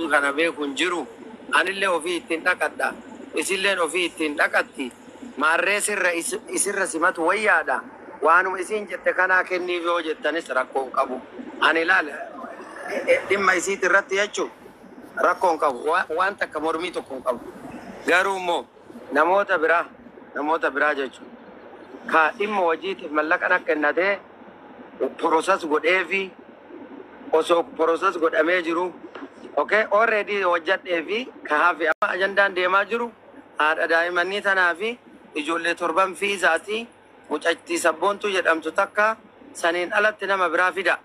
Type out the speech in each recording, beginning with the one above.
Kana beeku hin jiru. Anillee ofii ittiin dhaqadha. Isilleen ofii ittiin dhaqatti. Maarree sirra isirra simatu wayyaadha. Waanuma isiin jette kanaa kenniif yoo jettanis rakkoo hin qabu. Ani ilaala, dhimma isiit irratti jechuun rakkoo hin qabu. Waan takka mormii tokko hin qabu. Garuu immoo namoota biraa jechuun ka dhimma hojiitiif mallaqa na kennatee process godheefi, osoo process godhamee jiru, okay, already hojjadhee fi ka hafe. Amma ajandaan deemaa jiru haadha daa'immanii tanaa fi ijoollee torban fiizaati, mucattii Sabboontuu jedhamtu takka. Saniin alatti nama biraa fida,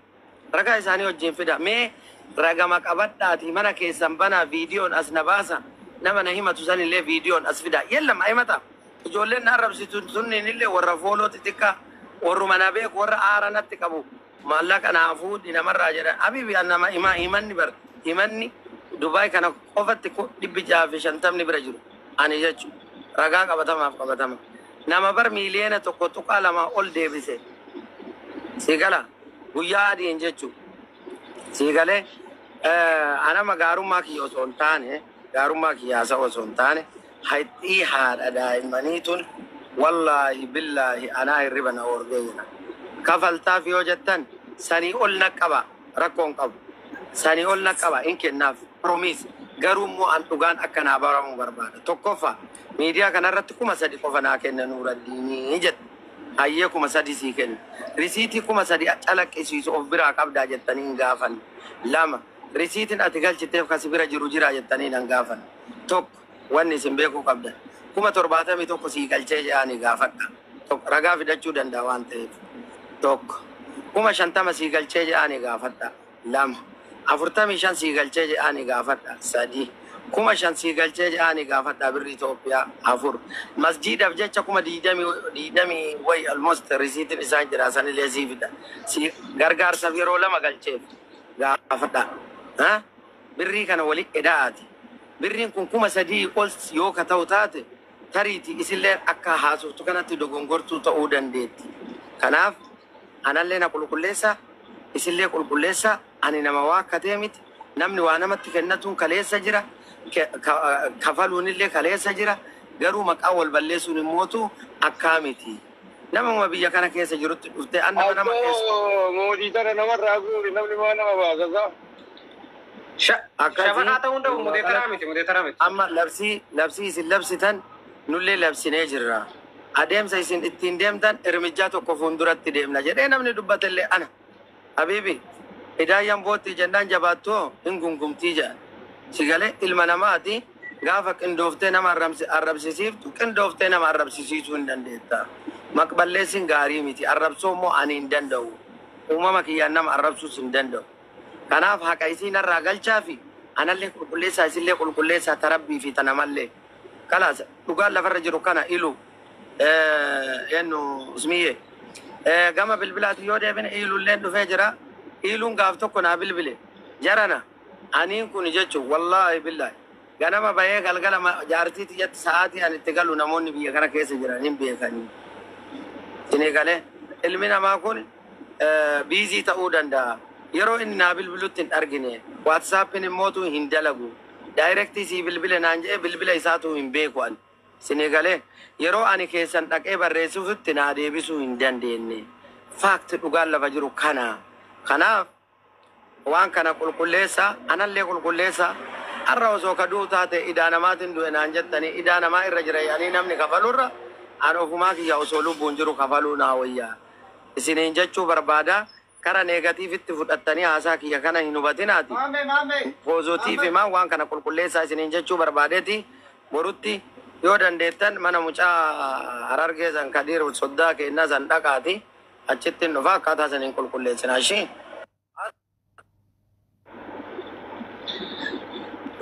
ragaa isaanii wajjin fida. Mee ragama qabadhaati mana keessan banaa, viidiyoon as na baasa. Nama na himatu sanillee viidiyoon as fida. Yellama himata. Ijoolleen na arrabsitu sunniin illee warra follow xixiqqaa, warruma na beeku, warra aara natti qabu. Maallaqa naa fuudhi namarraa jedhan. Habibi, nama hima, himanni bar himanni Dubaay kana qofatti 650 bira jiru ani jechu ragaa qabatamaaf qabatama. Nama bar 1.2 miliyoona ol deebise si gala guyyaa adiin jechu si galee. Anama gaarummaa kiyya osoo hin taane, gaarummaa kiyya haasa'u osoo hin taane, haxxii haadha daa'immanii tun, wallaahi billaahi, anaa hirriba na oorgee jira. Kafaltaaf yoo jettan sanii ol na qaba, rakkoo hin qabu. Sanii ol na qaba, hin kennaaf, promise. Garuu immoo an dhugaan akka naa baramu barbaada. Tokkoffaa, miidiyaa kanarratti 3000 qofa naa kenna Nuuraddiinii jedhe. Hayyee, 3000 sii kenna. Risiitii 3000 calaqqisiisu of biraa qabdaa jettanii hin gaafanne. Lama, risiitiin ati galchiteef kasi bira jiru jira jettanii hin gaafanne. Tokko, wanni isin beekuu qabdan, 71,000 sii galchee jedhanii gaafadha. Tokko, ragaa fidachuu danda'a waan ta'eef. Tokko, 50,000 sii galchee jedhanii gaafadha. Lama, 45 sii galchee jedhanii gaafadha. Sadi, 5000 sii galchee jedhanii gaafadha, birri Itoophiyaa. Afur, masjiidaaf jecha kuma 20 20 wayi almost risiitiin isaan jira, sanillee sii fida. Si gargaarsaaf yeroo lama galcheef gaafadha. Ha? Birrii kana wali eda'aati. Birriin kun 3000 ol yoo ka ta'u taate, tariiti isillee akka haasoftu kanatti dogongortuu ta'uu dandeetti. Kanaaf anallee na qulqulleessa, isillee qulqulleessa. Ani nama waa akkatee miti. Namni waa namatti kennatuun kaleessa jira. Kafaluun illee kaleessa jira. Garuu maqaa wal balleessuun immootu akkaa miti. Namuma biyya kana keessa jirutti dhuftee an nama nama keessa. Akkoo mootii tana namarraa guuri, namni maa nama baasasa. Akkasii. Shafaqaa ta'uu danda'u, mudeetaraa miti, mudeetaraa miti. Amma labsii isin labsitan nullee labsinee jirra. Adeemsa isin ittiin deemtan irmijaa tokko fuulduratti deemna jedhee namni dubbatellee ana. Habibi, hidaayyaan bootti jennaan jabaattoo hin gungumtii jedhan. Si galee, ilma namaati gaafa qindooftee nama arrabsisiiftu, qindooftee nama arrabsisiisuu hin dandeetta. Maqballeessin gaarii miti. Arrabsoo immoo ani hin danda'u. Uumama kiyyaan nama arrabsuus hin danda'u. Kanaaf haqa isii narraa galchaa fi anallee qulqulleessaa, isillee qulqulleessaa, tarabbii fi tanamallee. Kalaas, dhugaan lafarra jiru kana. Ilu eenyu usmiyyee gama bilbilaati yoo deebine, ilulleen dhufee jira. Iluun gaaf tokko naa bilbile. Jarana, aniin kun jechuun, wallaahi billaahi, ganama bahee galgala jaartii tiyyatti sa'aatii ani itti galu namoonni biyya kana keessa jiran hin beekanii. Isinii galee, ilmi namaa kun busy ta'uu danda'a. Yeroo inni naa bilbilutti hin argine. WhatsAppiin immootu hin dalagu. Direct sii bilbile naan jedhee bilbila isaatu hin beeku ani. Isinii galee, yeroo ani keessan dhaqee barreessuufitti naa deebisuu hin dandeenye. Fact, dhugaan lafa jiru kana. Kanaaf waan kana qulqulleessa, anallee qulqulleessa. Har'a osoo kaduu taate idaa namaatiin du'e naan jettanii, idaa namaa irra jira yaanii namni kafalurra an ofumaa kiyya osoo lubbuun jiru kafaluu naa wayyaa. Isiniin jechuu barbaada. Kara negativeitti fudhattanii haasaa kiyya kana hin hubatinaati. Maame maame. Positive maa waan kana qulqulleessaa isiniin jechuu barbaadeeti. Borutti yoo dandeettan mana mucaa Harargee san, Kadiir soddaa kennaa san dhaqaati. Achitti hin dhufa, akkaataa saniin qulqulleessina ishii.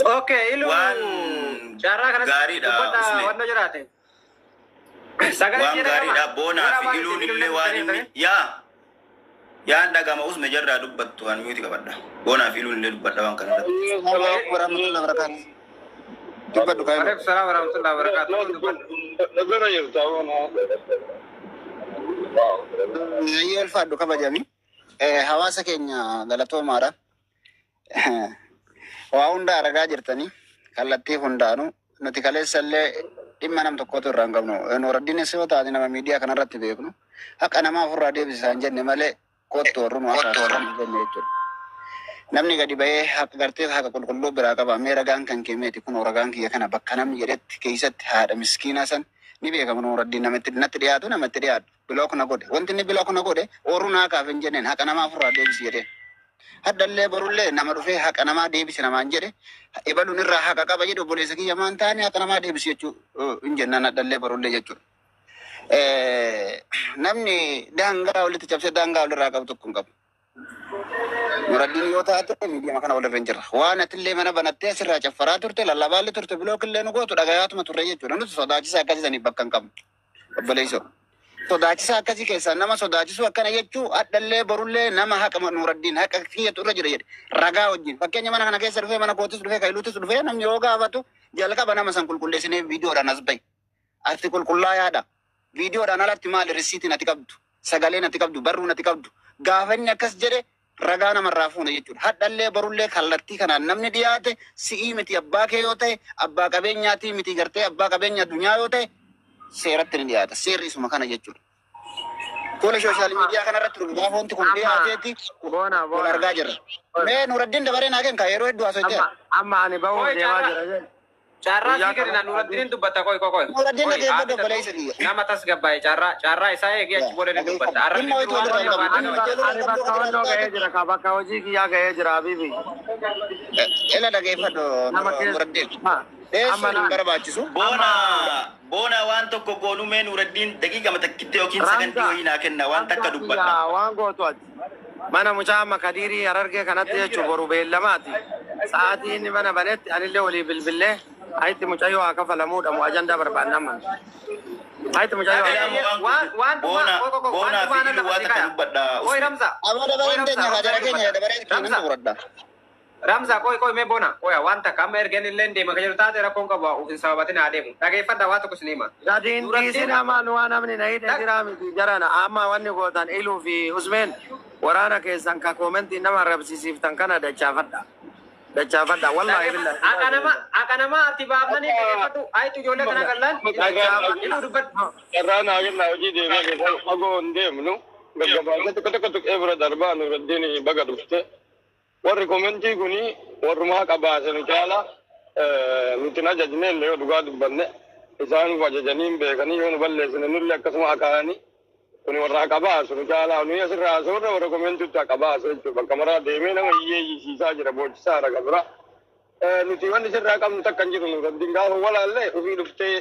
Okay, ilu Waan carraa kanas gaariidha, dubbadha Usme. wannoo jiraate. Sagalee Waan ishee dhagama. gaariidha. Boonaa Warra fi afaan iluun isin illee waan bilbilanii inni yaa yaan dhagama. Usme, jarraa dubbattu, waan mute qabadha. Boonaa fi iluun illee dubbadha waan kana irratti. Alaikum warahmatullahi wabarakatuh. Dubbadhu kaayoo. Alaikum salaam warahmatullahi wabarakatuh. Dubbadhu. Nagara jirta boona. Ayyee, ulfaadhu, kabajami. Hawaasa keenya galatoomaadha. Waa hunda argaa jirtanii kallattii hundaanuu nuti kaleessallee dhimma nam tokkotu irraa hin qabnu. Nuraddiinis yoo taate nama miidiyaa kanarratti beeknu haqa namaa ofirraa deebisa hin jenne malee kottu warruma akka hin jenne jechuudha. Namni gadi ba'ee haqa gartee haqa qulqulluu biraa qaba. Mee ragaan kan kee meeti kun ragaan kiyya kana bakka namni jedhetti keessatti haadha miskiinaa san ni beekama. Nuraddiin namatti natti dhiyaatu namatti dhiyaatu block na godhe. Wanti inni block na godhe oorru naa kaaf hin jenneen haqa namaa ofirraa deebisi jedheen. Haddallee borullee nama dhufee haqa namaa deebisi namaan jedhe ebaluun irraa haqa qaba jedhe obboleessa kiyya maan taane haqa namaa deebisi jechuu hin jennaan haddallee borullee jechuudha. Namni daangaa walitti cabsee daangaa walirraa qabu tokko hin qabu. Nuraddiin yoo taate miidiyaa kana walirra hin jirra. Waan atillee mana banattee asirraa caffaraa turte lallabaallee turte blockillee nu gootu dhagayaatuma turre jechuudha. Nuti sodaachisa akkasii bakka hin qabnu. Obboleessoo. Sodaachisa akkasii keessaa nama sodaachisu akkana jechuu haddallee borullee nama haqa Nuraddiin haqa kiyyatu irra jira jedhe ragaa wajjin. Fakkeenya mana kana keessa dhufee mana kootis dhufee kailuutis dhufee namni yoo gaafatu jalqaba nama san qulqulleessinee viidiyoodhaan as bahi. Ati qulqullaayaadha. Viidiyoodhaan alatti maali risiitiin ati qabdu, sagaleen ati qabdu, barruun ati qabdu. Gaafa inni akkas jedhe ragaa namarraa fuuna jechuudha. Haddallee borullee kallattii kanaan namni dhiyaate si'ii miti abbaa kee yoo ta'e abbaa qabeenyaatii miti gartee abbaa qabeenya addunyaa yoo ta'e seeratti ni dhiyaata. Seerri isuma kana jechuudha. Fuula social media kanarratti gaafa wanti kun dhiyaateeti Boona wal boona. argaa jirra. Mee Nuraddiin dabaree naa kenna yeroo hedduu haasofte. Amma ani bahuuf Oi, deemaa carraa. jira jedhe. Carraa Guyyaa sii kenna kana Nuraddiin dubbata koi koi koi. Nuraddiin Koi dhageeffadhu haa obboleessa kiyya. Nama tasgabbaa'e carraa carraa isaa eegee achi booda ni dubbata. Arrabni Dhimma wayitu waan walirraa hin qabnu. barbaade Dhimma qaba. Ani bakka honnoo ga'ee jira ka bakka hojii kiyyaa ga'ee jira habiibi. Ela dhageeffadhu Nama keessa. Nuraddiin. Amma Dheessuun hin barbaachisu. Boona boona waan tokko goonuu mee Nuraddiin daqiiqama takkitti yookiin sagantii wayii naa kenna waan takka dubbadha. Waan gootu ati. Mana mucaa amma Kadiirii Harargee kanatti jechuun boru beellamaati. Sa'aatii inni mana banetti anillee walii bilbillee ayitti mucayyoo haa kafalamuudha mu ajandaa barbaannamman. Ayitti mucayyoo haa Ilaa Waan waan boona dhumaa koi koi waan boonaa dhumaa fi nan iluu lafa waa sii takka kaaya. dubbadha. Koi Ramza. Aboo Koi dabareen Ramza teenya kaa Ramza jara keenya dubbata. dabareen keenya Ramza. nan furadha. Ramza koi koi mee boona. Koya waan takka amma ergeen illee deema kan jedhu taate rakkoon qabu uf hin sababatin haa deemu. Dhageeffadha waa tokko isin hima. Gadiin Nuraddiin dhiisin amaan waan namni na hidhe jira miti jarana amma wanni gootan iluu fi Usmeen waraana keessan ka koomentii nama arrabsiisiiftan kana dachaafadha. Dachaafadha wallaahi billahi. Haqa nama ati baafnanii dhageeffadhu. Ayitu ijoollee kana gallaan iluu dubbadhu. Carraa naa kenna hojii deemee keessa fagoo hin deemnu. Gaggabaabsa tokko tokko tuqee bira darbaa Nuraddiin baga dhufte. Warri komentii kuni warrumaa haqa baasanu caala nuti hin ajajne illee yoo dhugaa dubbanne isaanuuf ajajanii hin beekanii yoo nu balleessine nullee akkasuma haqaanii kuni warra haqa baasu nu caalaa nuyi asirraa haasofna warra komentiitti haqa baasu jechuudha. Bakka maraa deemee nama hiyyeeyyisiisaa jira boochisaa jira bira. Nuti wanni sirraa qabnu takka hin jiru Nuraddiin gaafa walaallee ofii dhuftee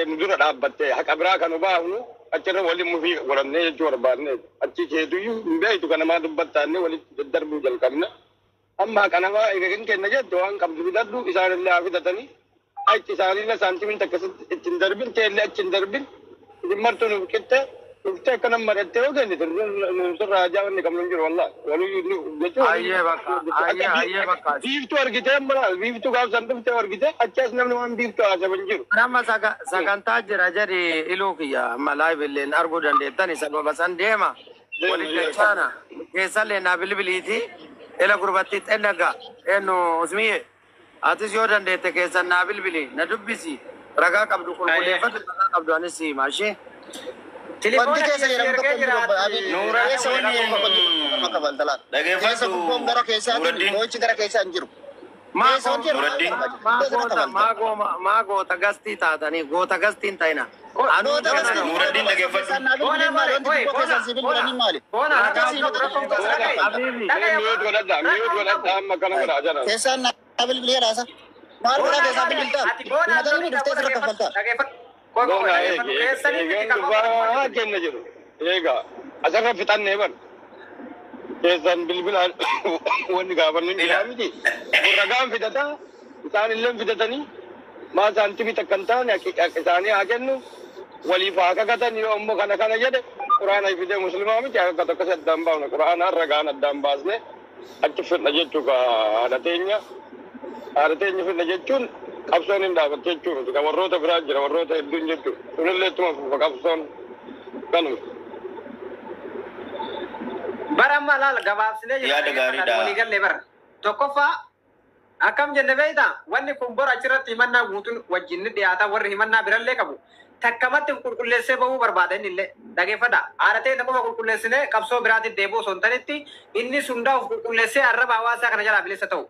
nu dura dhaabbattee haqa biraa kan nu baafnu achirra waliin mufii godhannee jechuu barbaadne achi keetuyyuu hin beektu kan namaa dubbattaannee walitti daddarbuu jalqabne. Amma haqa namaa egaa kenna jettu waan qabdu fidadhu isaanillee haa fidatanii achi isaanillee saantimiin takka itti hin darbin teellee achi hin darbin isin martuu nuuf qixxe dhuftee akka nama mari'attee yoo kennite nu sirraa ajaa wanni qabnu hin jiru wallaahi waluu jechuun Ayyee bakka ayyee ayyee bakka. biiftuu argitee amma biiftuu gaafsan dhuftee argite achi as namni waan biiftuu haasawu hin jiru. Nama sagantaa jira jedhi iluu kiyya amma live illeen arguu dandeettani sababa san deema. Walitti dachaana keessallee naa bilbiliiti ila gurbattii xennaga eenyu Usmiyye atis yoo dandeette keessan naa bilbili na dubbisi ragaa qabdu qulqulleeffatu ragaa qabdu anis siima ishee. Wanti keessa jedhamu tokko hin jiru obbo Abiy. Keessa wanni tokko hin jiru nama kabaltala. Keessa gubboon gara keessaa Nuraddiin. boochi gara keessaa hin jiru. Keessa wanti jedhamu Nuraddiin. keessa na kabalta. Maa goota gastii taatanii goota gastii hin ta'ina. Anuu Goota gastii. Nuraddiin dhageeffadhu. Keessaan maali? Wanti gubboo keessaan sibiil godhanii maali? Boona Akkasii miti. Habiibi. Mute godhadhaa mute godhadhaa amma kana godhaa jala. Keessaan naa bilbilee dhaasa. Maal godhaa keessaan bilbiltaa? Himatanii dhuftee sirra kaffaltaa. Boona eegi eegeen dhufaa kenna jiru. Eegaa asirra fixannee bar. Keessan bilbilaan wanni gaafannu hin jiraa miti. Ragaan fidataa isaan illee fidatanii maa saantimii takka hin taane isaanii haa kennu waliif haa kakatan yoo ammoo kana kana jedhe quraana fidee muslimaa miti akka tokkos addaan baafna quraana ragaan addaan baasne achi fidna jechuu ka haadha teenya. Haadha teenya fidna jechuun qabsoon hin dhaabatte jechuu miti. Kan warroota biraa jira warroota hedduun jechuudha. Sunillee ittuma fufa qabsoon kanuma. Bara amma laal gabaabsinee Yaada gaariidha. Waliigallee bara. Tokkoffaa Akkam jenne beektaa wanni kun bor achirratti himannaa guutuun wajjin ni dhiyaata warri himannaa birallee qabu. Takkamatti qulqulleessee bahuu barbaada inni illee dhageeffadha. Haadha ta'e qofa qulqulleessinee qabsoo biraatiin deebi'u osoo hin tanetti inni sundaa of qulqulleessee arraba hawaasaa kana jalaa bilisa ta'u.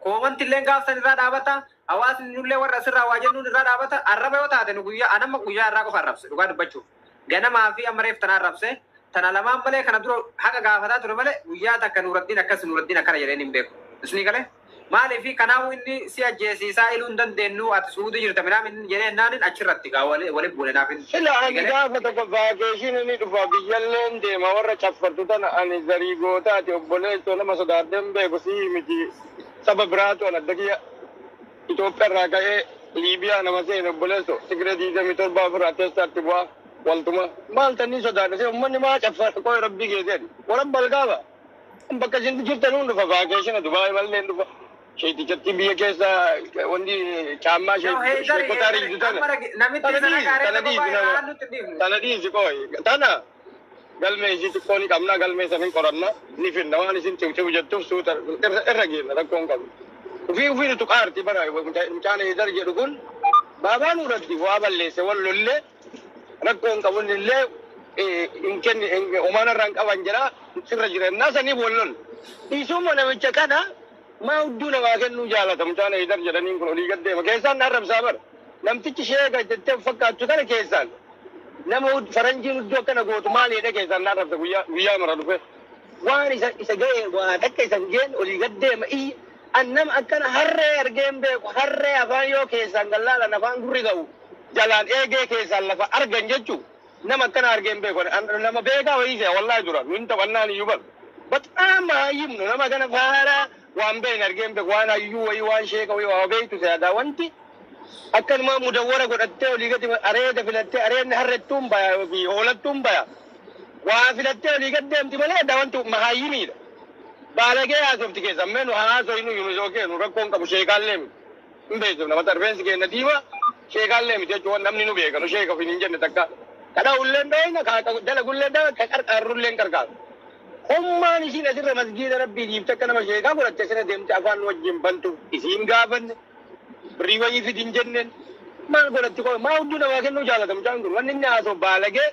Koomanti illee gaafsan irraa dhaabata. Hawaasni nullee warra asirraa waa jennuun irraa dhaabata. Arraba yoo taate nu guyyaa anamma guyyaa irraa qofa arrabse dhugaa dubbachuuf. Ganamaa fi amma reef tana arrabse. Tana lamaan malee kana dura haqa gaafataa ture malee guyyaa takka Nuuraddiin akkas Nuuraddiin akkana jedheen hin beeku. Isinii galee? Maaliif kanaafuu inni si ajjeesiisaa iluu hin dandeenyu ati suuti jirta midhaan inni jedhee naanin achirratti gaa waliin buune naaf hin. Sila ani gaafa tokko vaakeeshinii ni dhufa biyyalleen deema warra caffartu tana ani zarii gootaati obboleessoo nama sodaadheen beeku sii miti saba biraatu an adda kiyya Itoophiyaa irraa ka'ee Liibiyaa nama seene obboleessoo Tigiree 27 ofirraa teessaatti bu'aa waltuma maal tanii sodaadhe see uummanni maa caffara qoy rabbii keesseen warra balgaaba bakka isin jirtan hun dhufa vaakeeshina Dubaay malleen dhufa. Sheetichatti biyya keessa wanti caammaa sheekotaa riizu tana. Namitti sana gaaree tokko baay'ee nutti dhiifne. Tana dhiisi qoy. Tana galmee isii xiqqoo ni qabna galmee saniin qoranna ni finna waan isin ciwciw jettuuf suuta irra geenna rakkoo hin qabnu. Ufii ufii nutu qaarti bara mucaan Heydar jedhu kun baabaa Nuuraddi waa balleesse wal lollee rakkoo hin qabun illee hin kenni homaan irraa hin qaban jedha sirra jirennaa saniif wal lol. Dhiisuma namicha kana maa hudduu namaa kennuu jaalata mucaan Heydar jedhaniin kun olii gad deema keessaan na arrabsaa bara namtichi sheeka jettee fakkaattu kana keessaan nama faranjiin hudduu akkana gootu maal jedhe keessaan na arrabsa guyyaa guyyaa mara dhufe waan isa isa ga'e waa takka isa hin geen olii gad deema iyya an nama akkana harree argeen beeku harree afaan yoo keessaan gallaalan afaan gurri ga'u jalaan eegee keessaan lafa argan jechuu nama akkana argeen beeku nama beekaa wayii se'a wallaahi dura nun taphannaan iyyuu bar በጣም አይም ነው nama kana faara waan beekne argeen beeku waan hayyuu wayii waan sheeka wayii waa beektu se'aadha wanti akkanuma mudawwara godhattee olii gadi areeda filattee areedni harrettuun baya hoolattuun baya waa filattee olii gad deemti malee adda wanti mahayyimiidha. Baalagee haasofti keessa mee nu haasoo nu yunusoo kennu rakkoon qabu sheekaallee miti. Hin beeksifna mata rifeensi keenya diimaa sheekaallee miti jechuun namni nu beeka nu sheeka ofiin hin jenne takka. Kadha'ullee beekna dalagullee beekna ka qarqaarrullee qarqaaru. Hummaan isiin asirra masgiida rabbii dhiifte akka nama sheekaa godhatte asirra deemte afaan wajjin bantu isiin gaafanne birrii wayii fidi hin jenneen maal godhatti qofa maa hudduu namaa kennuu jaalata mucaan kun wanni inni haasoo baalagee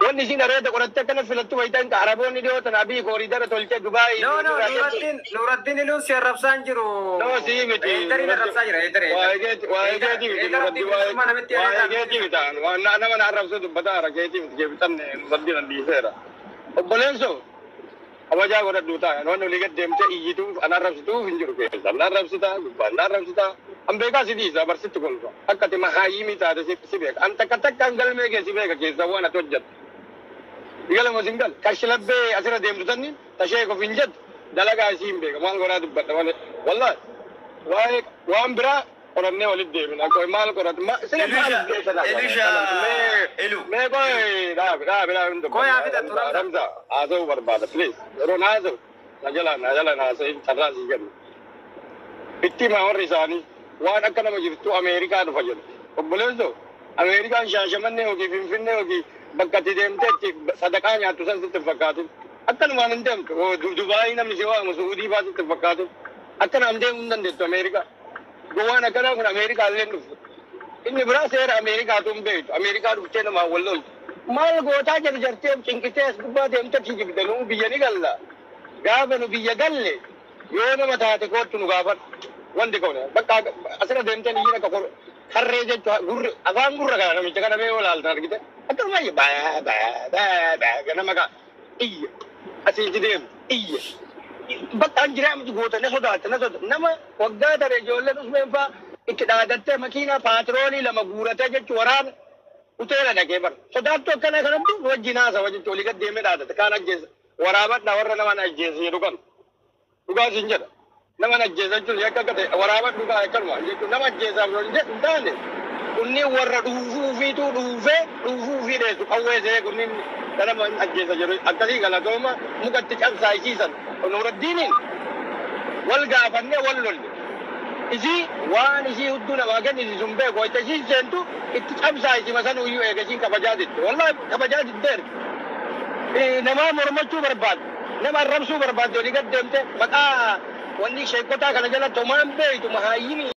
wanni isiin areeda godhatte akkana filattu wayitaan ka araboonni dhiyoo tana abii kooriidara tolchee Dubaayii. No no Nuuraddiin iluun si arrabsaan jiru. No sii miti. Heydariin arrabsaa jira Heydari. Waa'ee keetii miti Nuuraddiin waa'ee keetii miti waan nama na arrabsuu dubbataa hara keetii miti keebitanne Nuuraddiin an dhiiseera. Obboleessoo kabajaa godhadhu ta'a wanni olii gad deemtee iyyituuf an arrabsituuf hin jiru keessa an arrabsitaa gubbaan an arrabsitaa an beekaa si dhiisa barsitti kolfa akka ati mahaayimii taate si beeka an takka takkaan galmee kee si beeka keessa waan ati hojjettu. Galama sin gal kashlabbee asirra deemtu tanni tashee kof hin jettu dalagaa isii hin beeka maal godhaa dubbadha malee wallaahi waa'ee waan biraa qorannee walitti deemina akka maal qoratu sila maal Elisha Elu. mee qoy dhaabi dhaabi dhaabi hin Qoy haa fixattu Ramza. Ramza haasa'uu barbaada please yeroo haasa'u na jala na jala haasa'in carraa sii kenna. Itti himaa warri isaanii waan akka nama jirtu Ameerikaa dhufa jedhu. Obboleessoo Ameerikaan Shaashamannee yookiin Finfinnee yookiin bakka ati deemtee itti sadaqaa nyaattu san sitti hin fakkaatin. Akkanumaan hin deemtu. Dubaayii namni si waamu Suudii fa'aa sitti hin fakkaatin. Akkanaan deemuu hin dandeettu Ameerikaa. Gowwaan akkanaa kun Ameerikaa illee hin dhuftu. Inni biraa seera Ameerikaatu hin beektu. Ameerikaa dhuftee namaan wal loltu. Maal gootaa jedhu jartee cinqitee as gubbaa deemtee kijibde nuu biyya ni galla. Gaafa nu biyya galle yoo nama taate koottu nu gaafadhu. Wanti kun bakka asirra deemtee ni akka harree jechuun gurri afaan gurra kana namicha kana mee olaaltan argite. Akkanuma iyya baa baa baa baa ganama kaa iyya asii deemu iyya. Bakka an jiraa miti goota na sodaata na sodaata nama waggaa tare ijoolleen usmeen faa itti dhaadattee makiinaa paatroolii lama guuratee jechuun waraana uteela dhaqee bara. Sodaattu akkana kanatti wajjin haasawa jechuun olii gad deemee dhaadate kaan ajjeesa waraabadha warra nama ajjeesa jedhu kan dhugaa siin jedha. Nama ajjeesa jechuun yakka akka ta'e waraabadhu kaa akkanuma jechuun nama ajjeesaaf yoo hin taane kunniin warra dhuufuu fiituu dhuufee dhuufuu fi dheessu qawwee see kunniin nama ajjeesa jedhu akkasii galatooma mukatti cabsaa isiisan Nuuraddiiniin wal gaafannee wal lolle. Isii waan isii hudduu namaa kenniti sun beeku wayita isiin seentu itti cabsaa isima san iyyuu eega isiin kabajaa didde. Wallaahi kabajaa diddeerti. Namaa mormachuu barbaadde nama arrabsuu barbaadde olii gad deemte maqaa Wanni sheekotaa kana jalatti homaan beeytu mahaayyini.